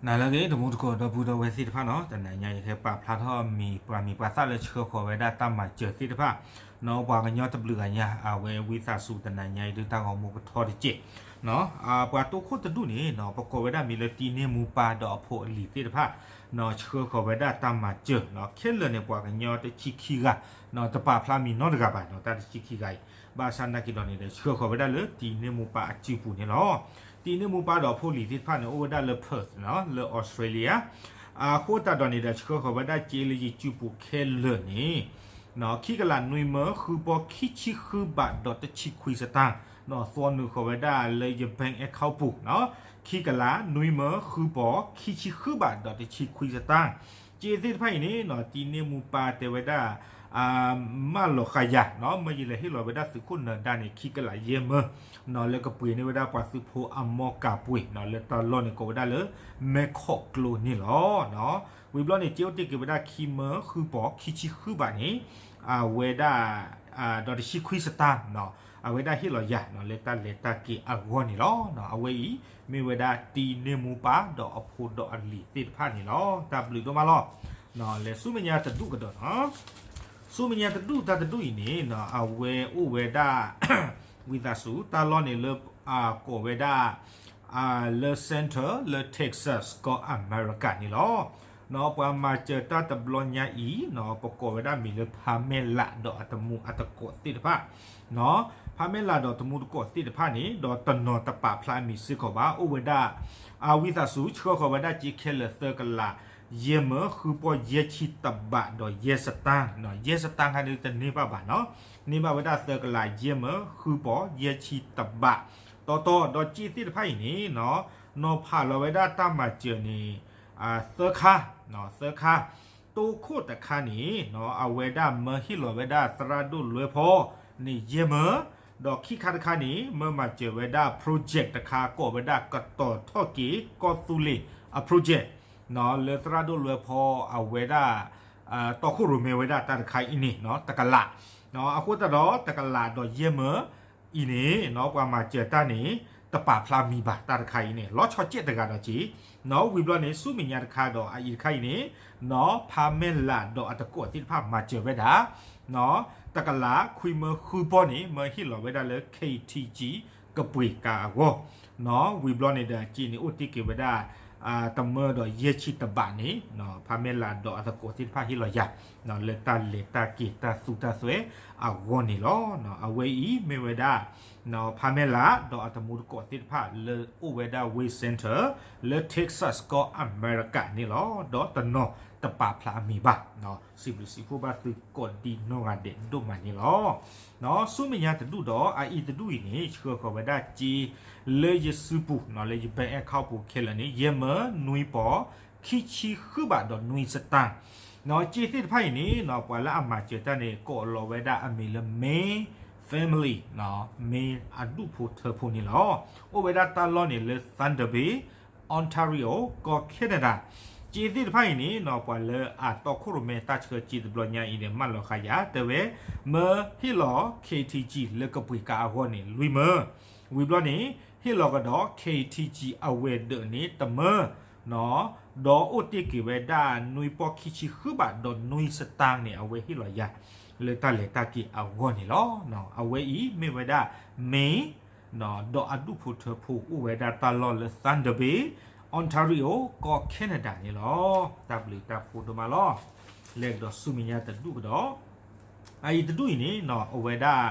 နၤလၢအဂ့ၤ တမူတကိး ဒီပုၢ်ဒီဝဲၢ်သ့ၣ်တဖၣ်နီၤ, တနၤညါအံၤ ဟဲပာ်ဖျါထီၣ်မံၤပှၤမံၤပှၤသၣ်လၢဆှၢဃီၤဝဲဒၣ်တၢ်မၤစၢၤသ့ၣ်တဖၣ်နီၤ, ပှၤကညီတဘျုးဂၤညါ အဝဲဝံသးစူၤတနၤညါအံၤ ဒုးတၢ်ဂီၤမူကထီတက့ၢ်နီၤ. ပှၤတိခိၣ်တဒူၣ်န့ၣ်နီၤ ပကိးဝဲဒၣ်မံၤလၢတံန့ၢ်မူပၢ်ဒီးအဖိအလံၤသ့ၣ်တဖၣ်နီၤ, ဆှၢဃီၤဝဲဒၣ်တၢ်မၤစၢၤနီၤ, ခဲလၢာ်န့ၣ် ပှၤကညီတဆံခံဂၤနီၤ, တပာ်ဖျါမံၤနီတဂၤဘၣ်နီၤ, တၢ်တဆံခံဂၤအံၤ ဘၣ်ဆၣ်နာ်က့ၤဒီးန့ၣ်ဒီး ဆှၢဃီၤဝဲဒၣ်လၢတံန့ၢ်မူပၢ်အစုပူၤန့ၣ်လီၤ. တံန့ၢ်မူပၢ်ဒီးအဖိအလံၤသ့ၣ်တဖၣ်န့ၣ် အိၣ်ဝဲဒၣ်လၢ Perth နီၤ, လၢ Australia အဃိသတးဒီးန့ၣ်ဒီး ဆှၢဃီၤဝဲဒၣ်စ့လၢယစုပူၤခဲလၢာ်န့ၣ်နီၤ, ခံကလးနွံမၢဃုပီခံဆံဃုဘးဒီးတဆံခွံစတၢ်, နီၤ, သွီနုာ်ဃီၤဝဲဒၣ်လၢယ bank account ပူၤနီၤ, ခံကလးနွံမၢဃုပီခံဆံဃုဘးဒီးတဆံခွံစတၢ်. စ့သ့ၣ်တဖၣ်အံၤန့ၣ်နီၤ, တံန့ၢ်မူပၢ်တဲဝဲဒၣ် မၢလီၤဃာ်ယၤနီၤ, မၢယလဲၤဟ့ၣ်လီၤဝဲဒၣ်သုးခိၣ်နၢၤဒါန့ၣ် ခံကလးယဲၢ်မၢနီၤ, လၢကပှ့ၤန့ၢ်ဝဲဒၣ်ပှၤသုးဖိအမီၢ်ကၤပှ့ၤနီၤ, လၢတၢ်လီၢ်န့ၣ်ကိးဝဲဒၣ်လၢ မဲၢ်ခီးကျိန့ၣ်လီၤ. ဝံၤဘျီန့ၣ် စ့အိၣ်တ့ၢ်က့ၤဝဲဒၣ်ခံမၢဃုပီခံဆံဃုဘးန့ၣ် အဝဲဒၣ် ဒီးတဆံခွံစတၢ်နီၤ, အဝဲဒၣ်ဟ့ၣ်လီၤယၤနီၤ, လၢတၢ်လဲၤတၢ်က့ၤအဂီၢ်န့ၣ်လီၤ. အဝဲအံၤ မ့ၢ်ဝဲဒၣ်တံန့ၢ်မူပၢ်ဒီးအဖိဒီးအလံၤသ့ၣ်တဖၣ်န့ၣ်လီၤ. တၢ်ဘျုးဒိၣ်မးလီၤ. လဲၤဆူမဲာ်ညါတဒူၣ်ကဒီးနီၤ, ဆူမဲာ်ညါတဒူၣ် တၢ်တဒူၣ်အံၤန့ၣ်နီၤ, အဝဲအိၣ်ဝဲဒၣ် ဝံသးစူၤ တၢ်လီၢ်န့ၣ်လၢ ကိးဝဲဒၣ် လၢ center လၢ Texas ကီၢ်အမဲရကၤန့ၣ်လီၤ. နီၤ ပှၤမၤစၢၤတၢ်တဘျီညါအံၤနီၤ, ပကိးဝဲဒၣ်မံၤလၢဖါမဲၢ်လးဒီးအတမူအတကိးသ့ၣ်တဖၣ်နီၤ, ဖါမဲၢ်လးဒီးတမူတကိးသ့ၣ်တဖၣ်န့ၣ် ဒီးတနီၤတပာ်ဖျါအမံၤစ့ၢ်ကီးဘၣ်, အိၣ်ဝဲဒၣ် အဝံသးစူၤ ဆှၢဃီၤဝဲဒၣ်စ့ခဲလၢာ်သၢကလး ယဲၢ်မၢဃုပီယဲၢ်ဆံတဘးဒီးယဲၢ်စတၢ်, ယဲၢ်စတၢ်ခါန့ၣ်တန့ၢ်ဘၣ်ဘၣ်နီၤ, န့ၢ်ဘၣ်ဝဲဒၣ်သၢကလး ယဲၢ်မၢဃုပီယဲၢ်ဆံတဘး, တီတီဒီးစ့သ့ၣ်တဖၣ်အံၤန့ၣ်နီၤ, နီၤဖးလီၤဝဲဒၣ်တၢ်မၤစၢၤန့ၣ် သၢခါ, သၢခါ, တိခိၣ်တခါန့ၣ်နီၤ, အဝဲဒၣ်မၢဟ့ၣ်လီၤဝဲဒၣ်သရၣ်ဒိၣ်လွဲဖီန့ၣ် ယဲၢ်မၢ, ဒီးခံခါတခါန့ၣ် မၢမၤစၢၤဝဲဒၣ် project တခါ ကိးဝဲဒၣ်ကတီၤထီၣ်က့ၤကီၢ်သူလ့ၤအ project နီၤ, လၢသရၣ်ဒိၣ်လွဲဖီအဝဲဒၣ် တီခိၣ်ရိၣ်မဲဝဲဒၣ်တၢ်တခါအံၤန့ၣ်နီၤ, တကလး, အဃိသတးဒီးတကလးဒီးယဲၢ်မၢအံၤန့ၣ်နီၤ, ပှၤမၤစၢၤတၢ်န့ၣ် တပာ်ဖျါမံၤဘၣ် တၢ်တခါအံၤန့ၣ် လီၤဆီစဲးတဂၤဒီးက့ၤနီၤ, ဝံၤဘျီန့ၣ် ဆူမဲာ်ညါတခါဒီးအအံၤတခါအံၤန့ၣ်နီၤ, ဖါမဲၢ်လးဒီးအတကိးသ့ၣ်တဖၣ်မၤစၢၤဝဲဒၣ် တကလးခွံမၢဃုပီန့ၣ် မၢဟ့ၣ်လီၤဝဲဒၣ်လၢ K T G ကပှ့ၤကၤအဂီၢ်နီၤ, ဝံၤဘျီန့ၣ်ဒီး စ့န့ၣ်အိၣ်တ့ၢ်က့ၤဝဲဒၣ် တမၢဒီးယဲၢ်ဆံတဘးန့ၣ် ဖါမဲၢ်လးဒီးအတကိးသ့ၣ်တဖၣ်ဟ့ၣ်လီၤယၤ လၢတၢ်လဲၤတၢ်က့ၤတၢ်သူတၢ်စွဲအဂီၢ်န့ၣ်လီၤ. အဝဲအံၤမ့ၢ်ဝဲဒၣ် ဖါမဲၢ်လးဒီးအတမူတကိးသ့ၣ်တဖၣ်လၢအိၣ်ဝဲဒၣ် Wayne Center လၢ Texas ကီၢ်အမဲရကၤန့ၣ်လီၤ. ဒီးတနီၤတပာ်ဖျါအမံၤဘၣ်, စံးဘျုးစံးဖှိၣ်ဘၣ်သုကိးဒံနီၢ်ဂၤဒဲးဒိၣ်မးန့ၣ်လီၤ. ဆူမဲာ်ညါတဒူၣ်ဒီး အအံၤတဒူၣ်အံၤန့ၣ် ဆှၢဃီၤဝဲဒၣ်စ့လၢယစုပူၤနီၤ, လၢယ bank account ပူၤခဲလၢာ်န့ၣ် ယဲၢ်မၢနွံပီ ခံဆံဃုဘးဒီးနွံစတၢ် နီၤ, စ့သ့ၣ်တဖၣ်အံၤန့ၣ်နီၤ, ပှၤလၢအမၤစၢၤတၢ်န့ၣ် ကိးလီၤဝဲဒၣ်အမံၤလၢ May family နီၤ, May အဒူၣ်ဖိထၢဖိန့ၣ်လီၤ. အိၣ်ဝဲဒၣ်တၢ်လီၢ်န့ၣ်လၢ Thunder Bay, Ontario ကီၢ် Canada. စ့သ့ၣ်တဖၣ်အံၤန့ၣ်နီၤ, ပှၤလၢအတီခိၣ်ရိၣ်မဲတၢ်ဆှၢစ့တဘျီညါအံၤန့ၣ် မၢလီၤဃာ်ယၤ တဲဝဲ မၢဟ့ၣ်လီၤ K T G လၢကပှ့ၤကၤအဂီၢ်န့ၣ် လွံၢ်မၢ ဝံၤဘျီန့ၣ် ဟ့ၣ်လီၤကဒီး K T G အဝဲၤဒၢးန့ၣ် တမၢ နီၤ, ဒီးအိၣ်တ့ၢ်က့ၤဝဲဒၣ် နွံပီၢ်ခံဆံဃုဘး ဒီးနွံစတၢ်န့ၣ် အဝဲဟ့ၣ်လီၤယၤ လၢတၢ်လဲၤတၢ်က့ၤအဂီၢ်န့ၣ်လီၤ. အဝဲအံၤမ့ၢ်ဝဲဒၣ် May နီၤ, ဒီးအဒူၣ်ဖိထၢဖိအိၣ်ဝဲဒၣ်တၢ်လီၢ်လၢ Thunder Bay, Ontario ကီၢ် Canada န့ၣ်လီၤ. တၢ်ဘျုးတၢ်ဖှိၣ်ဒိၣ်မးလီၤ. လဲၤကဒီးဆူမဲာ်ညါတဒူၣ်ကဒီး အအံၤတဒူၣ်အံၤန့ၣ်နီၤ, အိၣ်ဝဲဒၣ်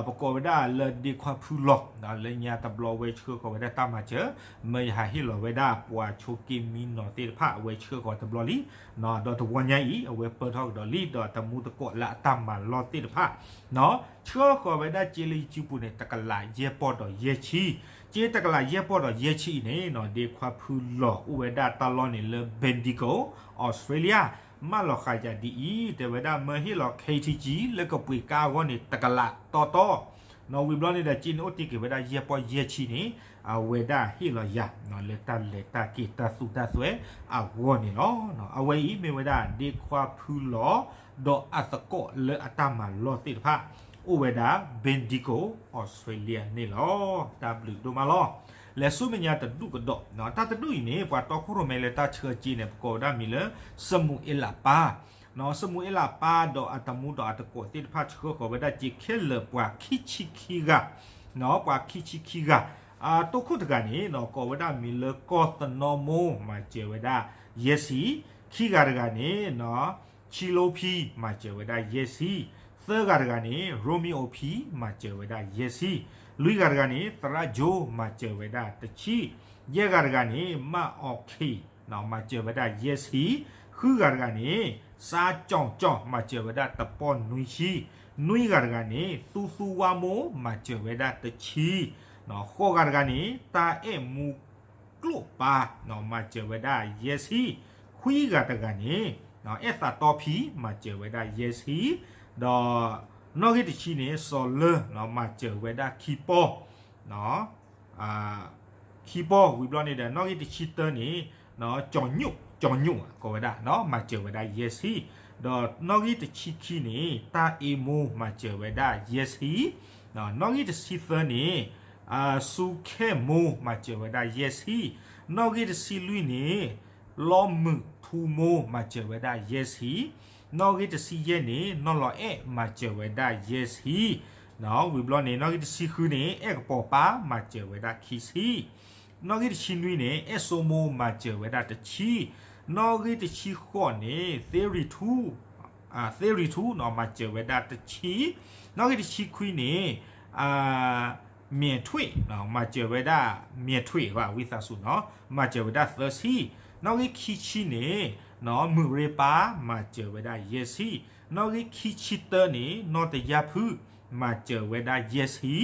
ပကိးဝဲဒၣ်လၢဒ့ခွါဖုလီၤ, လၢညါတဘျီဝဲဆှၢဃီၤဝဲဒၣ်တၢ်မၤစၢၤ, မၢယဟးဟ့ၣ်လီၤဝဲဒၣ်ပှၤဆိးက့မံနီၤသ့ၣ်တဖၣ် အဝဲဆှၢဃီၤတဘျီလံ, ဒီးတဝီညါအံၤ အဝဲပၢၢ်ထီၣ်ကဒီးလံ, ဒီးတမူတကိးလၢအတၢ်မၤလီၢ်သ့ၣ်တဖၣ် နီၤ, ဆှၢဃီၤဝဲဒၣ်စ့လၢယစုပူၤန့ၣ် တကလးယဲၢ်ပီၢ်ဒီးယဲၢ်ဆံ, စ့တကလးယဲၢ်ပီၢ်ဒီးယဲၢ်ဆံအံၤန့ၣ်နီၤ, ဒ့ခွါဖုလီၤအိၣ်ဝဲဒၣ်တၢ်လီၢ်န့ၣ်လၢ Bendigo, Australia, မၢလီၤဃာ်ယၤဒ်အံၤ, တဲဝဲဒၣ်မၢဟ့ၣ်လီၤ K T G လၢကပှ့ၤကၤအဂီၢ်န့ၣ် တကလးတီတီ, ဝံၤဘျီန့ၣ်ဒီး စ့န့ၣ်အိၣ်တ့ၢ်က့ၤဝဲဒၣ်ယဲၢ်ပီၢ်ယဲၢ်ဆံန့ၣ် အဝဲဒၣ်ဟ့ၣ်လီၤယၤ လၢတၢ်လဲၤတၢ်က့ၤတၢ်သူတၢ်သွဲအဂီၢ်န့ၣ်လီၤ. အဝဲအံၤမ့ၢ်ဝဲဒၣ် ဒ့ခွါဖုလီၤ ဒီးအသကိးလၢအတၢ်မၤလီၢ်သ့ၣ်တဖၣ် အိၣ်ဝဲဒၣ် Bendigo Australia န့ၣ်လီၤ. တၢ်ဘျုးဒိၣ်မးလီၤ. လဲၤဆူမဲာ်ညါတဒူၣ်ကဒီး တၢ်တဒူၣ်အံၤန့ၣ် ပှၤတီခိၣ်ရိၣ်မဲလၢတၢ်ဆှၢစ့န့ၣ် ပကိးဝဲဒၣ်မံၤလၢ စမူၤအ့လးပၢ် စမူၤအ့လးပၢ်ဒီးအတမူဒီးအတကိးသ့ၣ်တဖၣ် ဆှၢဃီၤဝဲဒၣ်စ့ခဲလၢာ်ပှၤခံဆံခံဂၤ, ပှၤခံဆံခံဂၤ, အတိၢ်ခိၣ်တဂၤန့ၣ် ကိးဝဲဒၣ်မံၤလၢကီၢ်သနီမိၢ် မၤစၢၤဝဲဒၣ်ယဲၢ်ဆံ, ခံဂၤတဂၤန့ၣ် ဆံလိဖံ မၤစၢၤဝဲဒၣ်ယဲၢ်ဆံ, သၢဂၤတဂၤန့ၣ် ရိမံအိဖံ မၤစၢၤဝဲဒၣ်ယဲၢ်ဆံ, လွံၢ်ဂၤတဂၤန့ၣ် သရၣ်ကၠိ မၤစၢၤဝဲဒၣ်တဆံ, ယဲၢ်ဂၤတဂၤန့ၣ် မၢ်အီၤခ့ၣ် မၤစၢၤဝဲဒၣ်ယဲၢ်ဆံ, ဃုဂၤတဂၤန့ၣ် စါကၠီကၠီ မၤစၢၤဝဲဒၣ်တပီၢ်နွံဆံ, နွံဂၤတဂၤန့ၣ် သူသူဝါမိၢ် မၤစၢၤဝဲဒၣ်တဆံ, ဃိးဂၤတဂၤန့ၣ် တၢ်အဲၣ်မူကျိၣ်ပၢ် မၤစၢၤဝဲဒၣ်ယဲၢ်ဆံ, ခွံဂၤတဂၤန့ၣ် အဲၣ်သးတီဖံ မၤစၢၤဝဲဒၣ်ယဲၢ်ဆံ, ဒီးနီၣ်ဂံၢ်တဆံန့ၣ် စီၤလၢ မၤစၢၤဝဲဒၣ်ခံပီၢ် ခံပီၢ်ဝံၤဘျီန့ၣ်ဒီး နီၣ်ဂံၢ်တဆံတၢန့ၣ် ကၠီညိၣ် ကၠီညိၣ်ကိးဝဲဒၣ် မၤစၢၤဝဲဒၣ်ယဲၢ်ဆံ, ဒီးနီၣ်ဂံၢ်တဆံခံန့ၣ် တၢ်အ့မိၢ် မၤစၢၤဝဲဒၣ်ယဲၢ်ဆံ, နီၣ်ဂံၢ်တဆံသၢန့ၣ် စူခဲမိၢ် မၤစၢၤဝဲဒၣ်ယဲၢ်ဆံ, နီၣ်ဂံၢ်တဆံလွံၢ်န့ၣ် လီမုာ်ထူမိၢ် မၤစၢၤဝဲဒၣ်ယဲၢ်ဆံ, နီၣ်ဂံၢ်တဆံယဲၢ်န့ၣ် နီၢ်လီၤအဲၣ် မၤစၢၤဝဲဒၣ်ယဲၢ်ဆံ, ဝံၤဘျီန့ၣ် နီၣ်ဂံၢ်တဆံဃုန့ၣ် အဲၣ်ကပီၤပၢ် မၤစၢၤဝဲဒၣ်ခံဆံ, နီၣ်ဂံၢ်တဆံနွံန့ၣ် အဲၣ်စိမိၢ် မၤစၢၤဝဲဒၣ်တဆံ, နီၣ်ဂံၢ်တဆံဃိးန့ၣ် သ့ရံၣ်ထူ သ့ရံၣ်ထူ မၤစၢၤဝဲဒၣ်တဆံ, နီၣ်ဂံၢ်တဆံခွံန့ၣ် မ့ၢ်ထွ့ၣ် မၤစၢၤဝဲဒၣ် မ့ၢ်ထွ့ၣ်ဘၣ် ဝံသးစူၤနီၤ မၤစၢၤဝဲဒၣ်သၢဆံ, နီၣ်ဂံၢ်ခံဆံန့ၣ် မုၢ်ရ့ပၢ် မၤစၢၤဝဲဒၣ်ယဲၢ်ဆံ, နီၣ်ဂံၢ်ခံဆံတၢန့ၣ် နီၢ်တယၢ်ဖု မၤစၢၤဝဲဒၣ်ယဲၢ်ဆံ,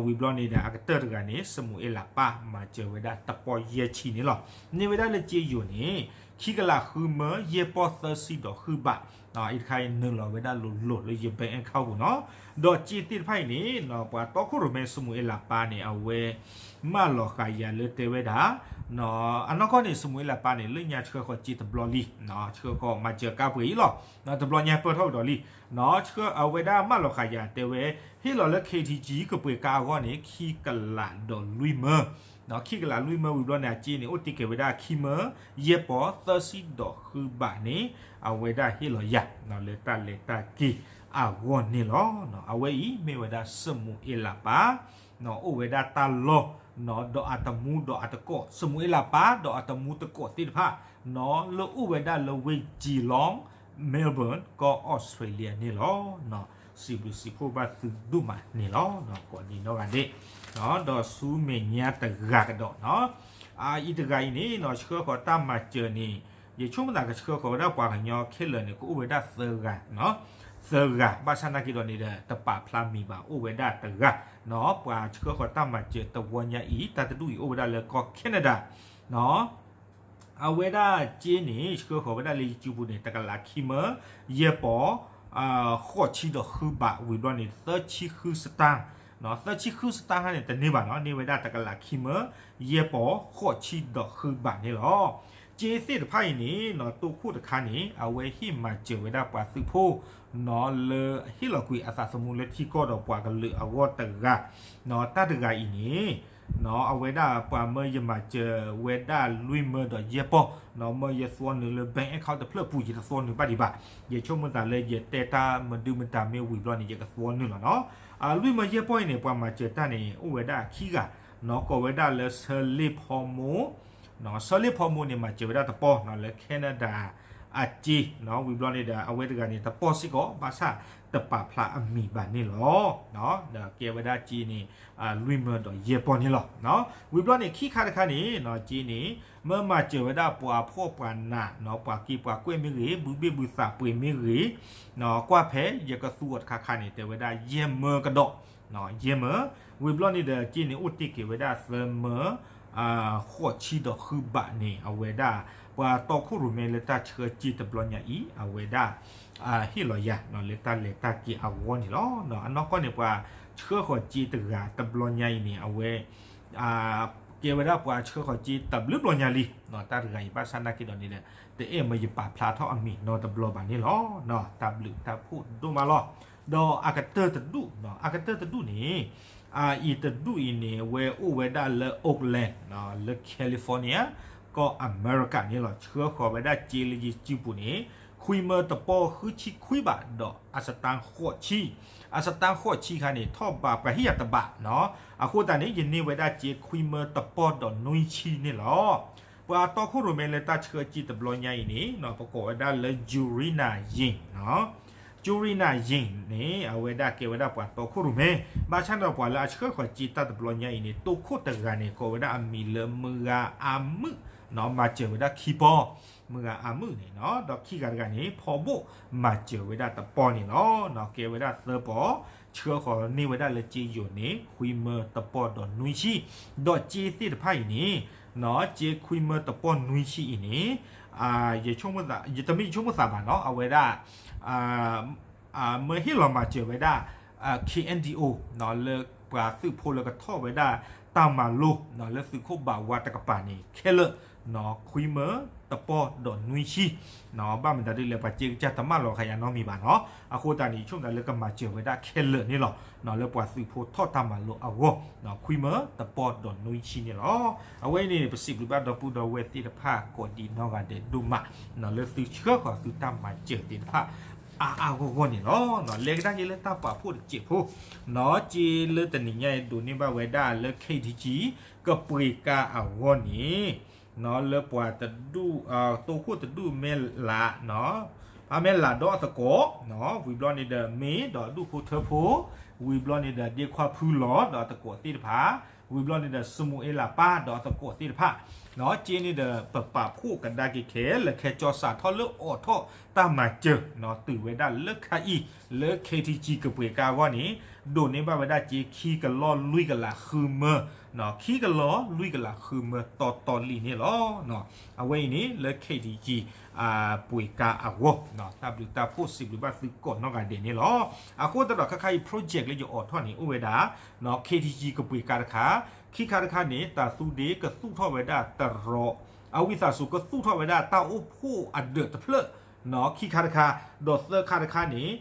ဝံၤဘျီန့ၣ်ဒီး အကတၢၢ်တဂၤန့ၣ် စမူၤအ့လးပၢ် မၤစၢၤဝဲဒၣ်တပီၢ်ယဲၢ်ဆံန့ၣ်လီၤ. န့ၢ်ဝဲဒၣ်လၢစ့ယိၤန့ၣ် ခံကလးဃုမၢ ယဲၢ်ပီၢ်သၢဆံဒီးဃုဘး, အံၤတခါအံၤနုာ်လီၤဝဲဒၣ်လိၤလိၤလၢယ bank account ပူၤနီၤ, ဒီးစ့သ့ၣ်တဖၣ်အံၤန့ၣ် ပှၤတီခိၣ်ရိၣ်မဲ စမူၤအ့လးပၢ်န့ၣ် အဝဲ မၢလီၤဃာ်ယၤလၢတဲဝဲဒၣ် အနီၢ်ကီၢ်န့ၣ် စမူၤအ့လးပၢ်န့ၣ် လၢညါဆှၢဃီၤစ့တဘျီလံ, ဆှၢဃီၤမၤစၢၤကါပှ့ၤအံၤလီၤ, တဘျီညါပၢၢ်ထီၣ်ကဒီးလံ, အဝဲဒၣ်မၢလီၤဃာ်ယၤတဲဝဲ ဟ့ၣ်လီၤလၢ K T G ကပှ့ၤကါအဂီၢ်န့ၣ် ခံကလးဒီးလွံၢ်မၢ ခံကလးလွံၢ်မၢဝံၤဘျီန့ၣ် အစ့န့ၣ် အိၣ်တ့ၢ်က့ၤဝဲဒၣ်ခံမၢ ယဲၢ်ပီၢ်သၢဆံဒီးဃုဘးန့ၣ် အဝဲဒၣ်ဟ့ၣ်လီၤယၤ လၢတၢ်လဲၤတၢ်က့ၤအဂီၢ်န့ၣ်လီၤ. အဝဲအံၤမ့ၢ်ဝဲဒၣ်စမူၤအ့လးပၢ် အိၣ်ဝဲဒၣ်တၢ်လီၢ် ဒီးအတမူဒီးအတကိး စမူၤအ့လးပၢ်ဒီးအတမူတကိးသ့ၣ်တဖၣ် လၢအိၣ်ဝဲဒၣ်လၢဝ့ၢ် Geelong Melbourne ကီၢ် Australia န့ၣ်လီၤ. စံးဘျုးစံးဖှိၣ်ဘၣ်သုဒိၣ်မးန့ၣ်လီၤ. ကိးဒံးနီၢ်ဂၤဒဲး ဒီးဆူမဲာ်ညါတဂၤကဒီးနီၤ အအံၤတဂၤအံၤန့ၣ် ဆှၢဃီၤတၢ်မၤစၢၤန့ၣ် ယဆိကမိၣ်သးကဆှၢဃီၤဝဲဒၣ်ပှၤကညီခဲလၢာ်န့ၣ် ကအိၣ်ဝဲဒၣ်သၢဂၤ သၢဂၤ ဘၣ်ဆၣ်နာ်က့ဒီးန့ၣ်ဒီး တပာ်ဖျါမံၤဘၣ် အိၣ်ဝဲဒၣ်တဂၤ ပှၤဆှၢဃီၤတၢ်မၤစၢၤတဝီညါအံၤ တၢ်တဒူၣ်အံၤအိၣ်ဝဲဒၣ်လၢကီၢ် Canada အဝဲဒၣ်စ့န့ၣ် ဆှၢဃီၤဝဲဒၣ်လၢယစုပူၤန့ၣ် တကလးခံမၢ ယဲၢ်ပီၢ် ဃိးဆံဒီးဃုဘး ဝံၤဘျီန့ၣ် သၢဆံဃုစတၢၢ် သၢဆံဃုစတၢၢ်ခါန့ၣ် တန့ၢ်ဘၣ်နီၤ န့ၢ်ဝဲဒၣ်တကလးခံမၢ ယဲၢ်ပီၢ် ဃိးဆံဒီးဃုဘးန့ၣ်လီၤ. စ့သ့ၣ်တဖၣ်အံၤန့ၣ် တိခိၣ်တခါန့ၣ် အဝဲဟ့ၣ်မၤစၢၤဝဲဒၣ်ပှၤသုးဖိ လၢအဟ့ၣ်လီၤကွံာ်အသးသမူလၢထံကီၢ်ဒီးပှၤကလုာ်အဂီၢ်တဂၤ တၢ်တဂၤအံၤန့ၣ် အဝဲဒၣ်ပှၤမၢယမၤစၢၤဝဲဒၣ်လွံၢ်မၢဒီးယဲၢ်ပီၢ် မၢယသွီနုာ်လၢ bank account တဖျၢၣ်ပူၤ ယတသွီနုာ်ဘၣ်ဒံးဘၣ် ယဆိကမိၣ်သးလၢယတဲတၢ်မဒုမတၤမ့ၢ်ဝံၤဘျီန့ၣ် ယကသွီနုာ်လီၤနီၤ လွံၢ်မၢယဲၢ်ပီၢ်အံၤန့ၣ် ပှၤမၤစၢၤတၢ်န့ၣ် အိၣ်ဝဲဒၣ်ခံဂၤ ကိးဝဲဒၣ်လၢဆၢလ့ၣ်ဖီမိၢ် ဆၢလ့ၣ်ဖီမိၢ်န့ၣ် မၤစၢၤဝဲဒၣ်တပီၢ်လၢ Canada အစ့ ဝံၤဘျီန့ၣ်ဒီး အဝဲတဂၤန့ၣ် တပီၢ်စ့ၢ်ကီး ဘၣ်ဆၣ်တပာ်ဖျါအမံၤဘၣ်န့ၣ်လီၤ. ဒီးကဲဝဲဒၣ်စ့န့ၣ် လွံၢ်မၢဒီးယဲၢ်ပီၢ်န့ၣ်လီၤ. ဝံၤဘျီန့ၣ် ခံခါတခါန့ၣ် စ့န့ၣ် မၢမၤစၢၤဝဲဒၣ်ပှၤဖှီၣ်ပှၤနး ပှၤက့ၤပှၤကွဲၢ်မ့ၢ်ဂ့ၤ ဘုဘ့ၣ်ဘုသးပှ့ၤမ့ၢ်ဂ့ၤ ကွၢ်ဖဲယကသူအီၤတခါခါန့ၣ် တဲဝဲဒၣ်ယဲၢ်မၢကဒီး ယဲၢ်မၢ ဝံၤဘျီန့ၣ်ဒီး စ့န့ၣ်အိၣ်တ့ၢ်က့ၤဝဲဒၣ်သၢမၢ ဃိးဆံဒီးဃုဘးန့ၣ် အဝဲဒၣ် ပှၤတီခိၣ်ရိၣ်မဲလၢတၢ်ဆှၢစ့တဘျီညါအံၤ အဝဲဒၣ် ဟ့ၣ်လီၤယၤ လၢတၢ်လဲၤတၢ်က့ၤအဂီၢ်န့ၣ်လီၤ. အနီၢ်ကီၢ်န့ၣ် ပှၤဆှၢဃီၤစ့တဂၤတဘျီညါအံၤန့ၣ် အဝဲ ကဲဝဲဒၣ်ပှၤဆှၢဃီၤစ့တဘျုးဘျီညါလံ တၢ်တဂၤအံၤ ဘၣ်ဆၣ်နာ်က့ဒီးန့ၣ်ဒီး တအဲၣ်မ့ၢ်ယပာ်ဖျါထီၣ်အမံၤနီတဘျီဘၣ်န့ၣ်လီၤ. တၢ်ဘျုးတၢ်ဖှိၣ်ဒိၣ်မးလီၤ. ဒီးအကတၢၢ်တဒူၣ် အကတၢၢ်တဒူၣ်န့ၣ် အအံၤတဒူၣ်အံၤန့ၣ် အဝဲအိၣ်ဝဲဒၣ်လၢ Oakland လၢ California ကီၢ်အမဲရကၤန့ၣ်လီၤ. ဆှၢဃီၤဝဲဒၣ်စ့လၢယစုပူၤန့ၣ် ခွံမၢတပီၢ်ဃုဆံခွံဘး ဒီးအစတါဃိးဆံ အစတါဃိးဆံခါန့ၣ် ထီၣ်ဘးပှၤဟ့ၣ်ယၤတဘးနီၤ. အဃိသတးန့ၣ် ယန့ၢ်ဝဲဒၣ်စ့ခွံမၢတပီၢ်ဒီးနွံဆံန့ၣ်လီၤ. ပှၤတီခိၣ်ရိၣ်မဲလၢတၢ်ဆှၢစ့တဘျီညါအံၤန့ၣ် ပကိးဝဲဒၣ်လၢ Jurina Yang နီၤ. Jurina Yang န့ၣ် အဝဲဒၣ်ကဲဝဲဒၣ်ပှၤတီခိၣ်ရိၣ်မဲ ဘၣ်ဆၣ်ဒီးပှၤလၢအဆှၢဃီၤစ့တၢ်တဘျီညါအံၤန့ၣ် တိခိၣ်တဂၤန့ၣ် ကိးဝဲဒၣ်အမံၤလၢမုၢ်ဂၤအါမုၣ်နီၤ. မၤစၢၤဝဲဒၣ်ခံပီၢ် မုၢ်ဂၤအါမုၣ်န့ၣ်နီၤ. ဒီးခံဂၤတဂၤန့ၣ် ဖီဘိၣ်မၤစၢၤဝဲဒၣ်တပီၢ်န့ၣ်လီၤ. ကဲဝဲဒၣ်သၢပီၢ် ဆှၢဃီၤန့ၢ်ဝဲဒၣ်လၢစ့ယိၤန့ၣ် ခွံမၢတပီၢ်ဒီးနွံဆံ ဒီးစ့သ့ၣ်တဖၣ်အံၤန့ၣ် စ့ခွံမၢတပီၢ်နွံဆံအံၤန့ၣ် ယဆိကမိၣ်သး ယတမ့ၢ်ယဆိကမိၣ်သးဘၣ်နီၤ အဝဲဒၣ် မၢဟ့ၣ်လီၤမၤစၢၤဝဲဒၣ် K N D O လၢပှၤသုးဖိလၢကထီၣ်ဝဲဒၣ်တၢ်မၤလိ လၢသုးခိၣ်ဘးဝါတကပၤန့ၣ် ခဲလၢာ် ခွံမၢတပီၢ်ဒီးနွံဆံ ဘၣ်မတၤဒ်လဲၣ် ပှၤစ့ကစၢ်တမၢလီၤဃာ်ယၤနီတမံၤဘၣ်နီၤ. အဃိသတးန့ၣ် ယဆိကမိၣ်သးလၢကမၤစၢၤဝဲဒၣ်ခဲလၢာ်န့ၣ်လီၤ. လၢပှၤသုးဖိထီၣ်တၢ်မၤလိအဂီၢ် ခွံမၢတပီၢ်ဒီးနွံဆံန့ၣ်လီၤ. အဝဲအံၤန့ၣ် ပစံးဘျုးဘၣ်ဒီပုၢ်ဒီဝဲၢ်သ့ၣ်တဖၣ်ကိးဒံးနီၢ်ဂၤဒဲးဒိၣ်မး လၢသုဆှၢဃီၤသုတၢ်မၤစၢၤသ့ၣ်တဖၣ် အါအါဂီၢ်ဂီၢ်န့ၣ်လီၤ. လဲၤကဒါက့ၤလၢတၢ်ပာ်ဖှိၣ်တစဲးဖိ နီၤ စ့လၢတနံၤညါအံၤဒိးန့ၢ်ဘၣ်ဝဲဒၣ်လၢ K T G ကပှ့ၤကါအဂီၢ်န့ၣ် လၢပှၤတဒူၣ် တိခိၣ်တဒူၣ်မဲၢ်လး ဖါမဲၢ်လးဒီးအသကိး ဝံၤဘျီန့ၣ်ဒီးမ့ၢ်ဒီးဒူၣ်ဖိထၢဖိ ဝံၤဘျီန့ၣ်ဒီး ဒ့ခွါဖုလီၤဒီးအသကိးသ့ၣ်တဖၣ် ဝံၤဘျီန့ၣ်ဒီး စမူၤအ့လးပၢ်ဒီးအသကိးသ့ၣ်တဖၣ် စ့န့ၣ်ဒီး ပပာ်ဖှိၣ်ကဒါက့ၤခဲလၢာ် ခဲကၠီစးထီၣ်လၢအိးထီၣ်တၢ်မၤစၢၤ တုၤဝဲဒၣ်လၢခါအံၤ လၢ K T G ကပှ့ၤကါအဂီၢ်န့ၣ် ဒိးန့ၢ်ဘၣ်ဝဲဒၣ်စ့ခံကလီၢ်လွံၢ်ကလးဃုမၢ ခံကလီၢ်လွံၢ်ကလးဃုမၢတီတီလံန့ၣ်လီၤ. အဝဲအံၤန့ၣ် လၢ K T G ပှ့ၤကါအဂီၢ် တၢ်ဘျုးတၢ်ဖှိၣ်စံးဘျုးဘၣ်သုကိးနီၢ်ဂၤဒဲးန့ၣ်လီၤ. အဃိသတးဒီး ခဲခါအံၤ project လၢယအိးထီၣ်န့ၣ် အိၣ်ဝဲဒၣ် K T G ကပှ့ၤကါတခါ, ခံခါတခါန့ၣ် တၤသူဒ့ကသူၣ်ထီၣ်ဝဲဒၣ်တရီး, အဝံသးစူၤကသူၣ်ထီၣ်ဝဲဒၣ်တၢ်အိၣ်ဖှိၣ်အဒၢးတဖျၢၣ် ခံခါတခါ, ဒီးသၢခါတခါန့ၣ်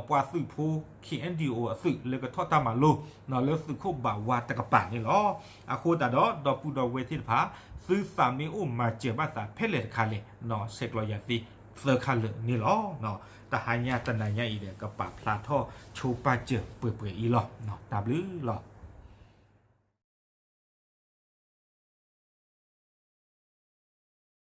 ပှၤသုးဖိ K N D O အသုးလၢကထီၣ်တၢ်မၤလိ လၢသုးခိၣ်ဘးဝါတကပၤန့ၣ်လီၤ. အဃိသတးဒီး ဒီပုၢ်ဒီဝဲၢ်သ့ၣ်တဖၣ် သုသးမ့ၢ်အိၣ်မၤစၢၤဘၣ်သးဖဲလဲၣ်တခါလဲၣ် ဆဲးကျိးယၤသ့သၢခါလၢာ်န့ၣ်လီၤ. တဟါညါတနၤညါအံၤဒီး ကပာ်ဖျါထီၣ်ဆိပာ်စၢၤပှဲၤပှဲၤအံၤလီၤ. တၢ်ဘျုးလီၤ.